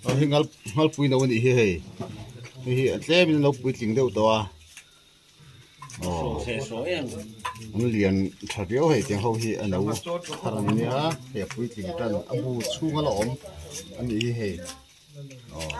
Hei ngal ngalpui no anih hi hei hei hi a tlemin an lo puitling deuh tawh a aw an lian tha viau hei tiang ho hi a lo thar ang nia hei a puitling tan a bu chhung a la awm anih hi hei aw.